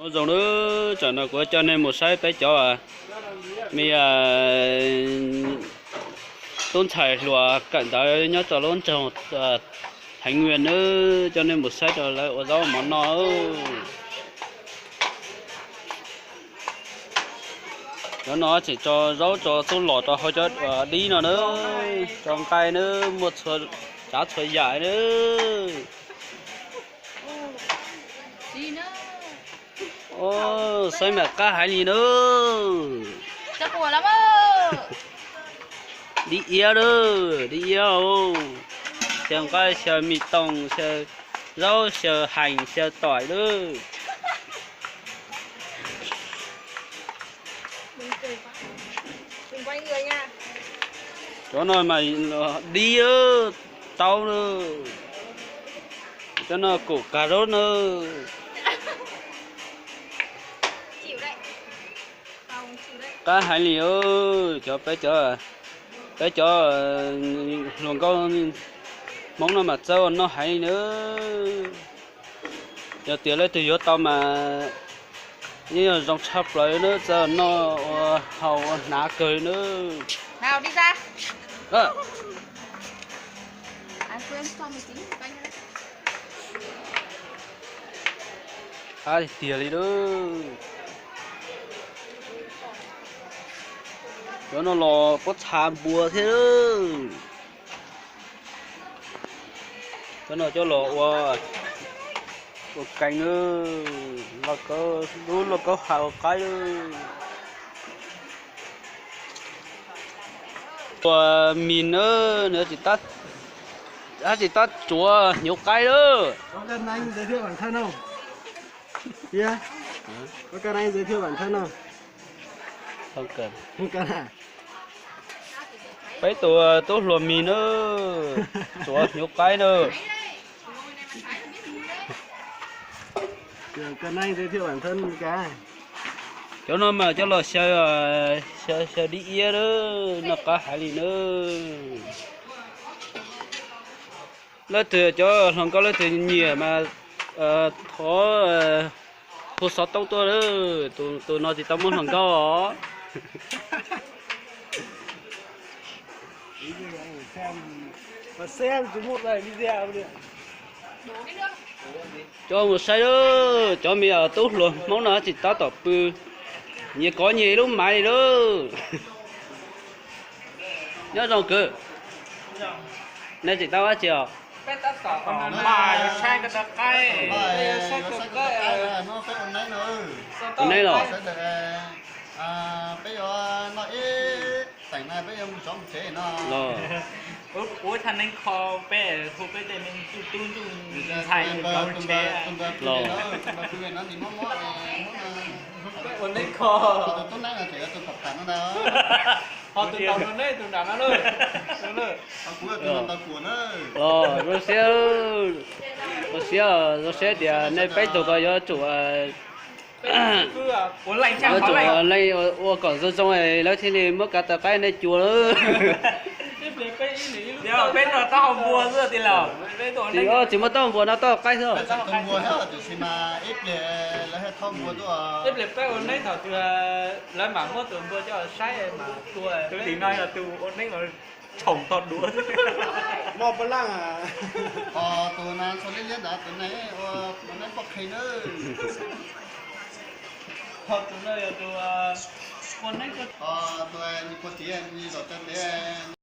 Nyob zoo nawb, tsam no kuv coj nej mus saib peb cov me tub ntxhais hluas kawm ntawv nyob rau lub nroog Heev Vias nawb, coj nej mus saib rau lawv ua zaub mov noj. Cov no tseem tso zaub tso txuj lom rau hauv cov dib no nawb, tso nqaij nawb, muaj txhua tsav txhua yam nawb. Saib mas qab heev li nawb. Dib iab nawb, dib iab, xyaw nqaij, xyaw mis toos, xyaw zaub, xyaw hees, xyaw toim nawb. Cov no mas dib taub nawb. Cov no kaum kag zaub nawb. Qab heev li, cov peb cov, peb cov hluas nkauj Hmoob no mas txawj ua noj heev li nawb. Yog tias leej twg yuav tau mas yeej yog zoo tshaj plaws nawb, txawj noj ua haus ua hnav kawg nawb. Qab tiag tiag li lawm. Cov no los pob txha npua thiab. Cov no coj los ua, ua kees, lub lauj kaub ha ua qaib. Ua mis nawb, nws tsis tab tsuav hnyuv qaib lawm. Peb tus tub hluas mis nawb, tsuav hnyuv qaib nawb. Cov no mas coj los xyaw, xyaw dib iab nawb, noj qab heev li nawb. Leej twg cov hluas nkauj leej twg nyiam mas thov hu xov tooj tuaj, tus no tsis tau muaj hluas nkauj os. Coj mus saib lawm, cov me tub hluas Hmoob no tsis tab tom pw, nyias kov nyias ib lub maiv li lawm. Nyob zoo kwv, nej tseem tau dab tsi os? Tus neb los? Peb yuav noj ib teem na, peb yuav mus tsov mus tsev no. Ua tha neeb kho, peb hu peb tej me tub ntsuj ntxhais mus tsov mus tsev. Ua neeb kho. Tus tub neeb no ces yog tus pham pham no ntag. Ho tus tau no neb tus nram no. Kuv yog tus no tau kuam na. Zoo siab, zoo siab, zoo siab tias nej peb tug ko yuav tsum yuav tsum leej ua kom zoo zoo lawv thiaj li muab kav taw qaib nej cua lawm. Peb no taub hau npua xwb tij laug. Tsis muaj taub hau npua no taub hau qaib xwb. Ib pliag peb ua neeb thaum twg lawv mam muab tus npua coj saib mas tua. Tus tim no yog tus ua neeb tshoom tog duav. Moj pab laj. Tus na txog liab liab ntawd tus neeg ua neeb poj qhe na. Tus no yog tus ua neeb, tus ni pua tiav ni zom cov tiav.